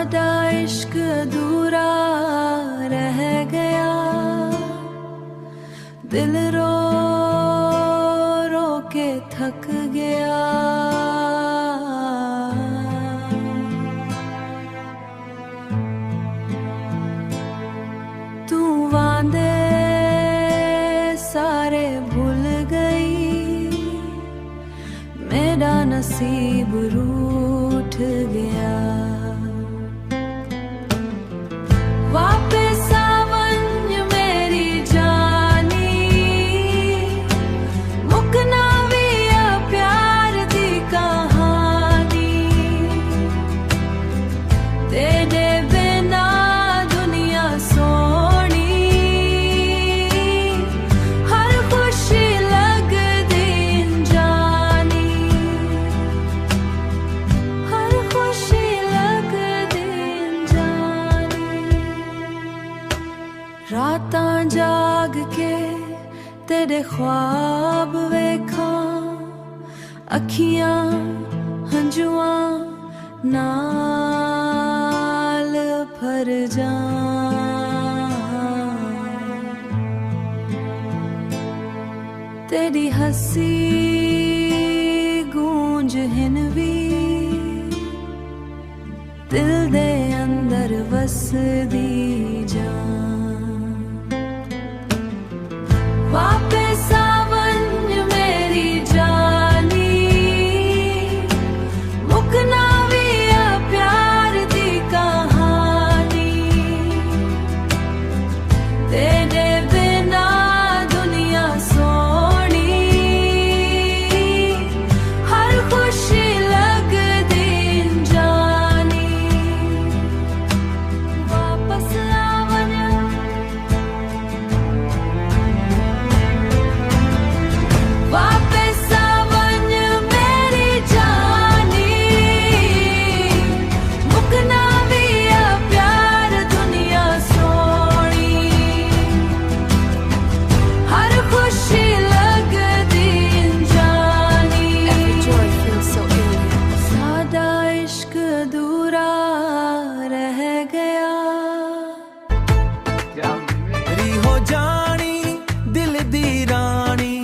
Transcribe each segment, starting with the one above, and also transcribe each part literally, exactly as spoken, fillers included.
ساڈا عشق ادھورا رہ گیا، دل رو رو کے تھک گیا۔ توں واندے سارے بھل گئی، میݙا نصیب روٹھ ڳیا۔ واپس آ ونڄ میری جانی، مکنا وی آ پیار دی کہانی۔ تیݙے بنا دنیا سوہݨی، ہر خوشی لڳدی انجانی، ہر خوشی لڳدی انجانی۔ راتاں جاڳ کے تیݙے خواب ویکھاں، اکھیاں ہنجواں نال بھر جان۔ تیݙی ہسی گونج ہن وی دل دے اندر وسدی جان۔ واپس آ ونڄ میری جانی، مکنا وی آ پیار دی کہانی۔ تیݙے بنا دنیا سوہݨی، ہر خوشی لڳدی انجانی۔ واپس آ ونڄ، واپس آ ونڄ میری جانی، مکنا وی آ پیار دنیا سوہݨی، ہر خوشی لڳدی انجانی۔ Every joy feels so alien. ساݙا عشق ادھورا رہ ڳیا۔ میری ہو جانی دل دی رانی،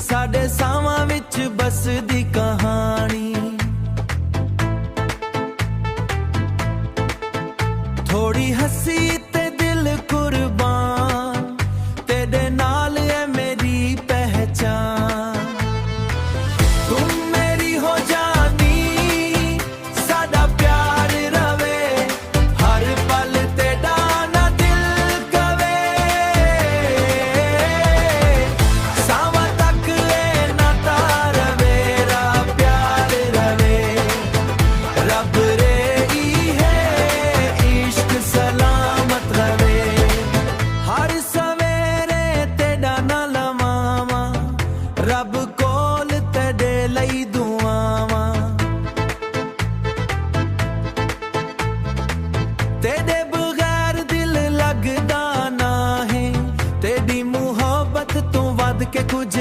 ساݙے ساواں وچ بسدی کہانی۔ تھوڑی ہسی تے دل قربان، تیݙے نال اے میری پہچان۔ توں میری ہو جانی، ساݙا پیار رہوے، ہر پل تیݙا نہ دل کہوے۔ ساواں تک اے ناتا رہوے، را پیار رہوے۔ رب رے ایہے عشق سلامت رہوے۔ ہر سویرے تیݙا ناں لواواں، رب کول تیݙے لئی دعاواں۔ تیݙے بغیر دل لڳدا نہ ہے، تیݙی محبت توں ودھ کے کجھ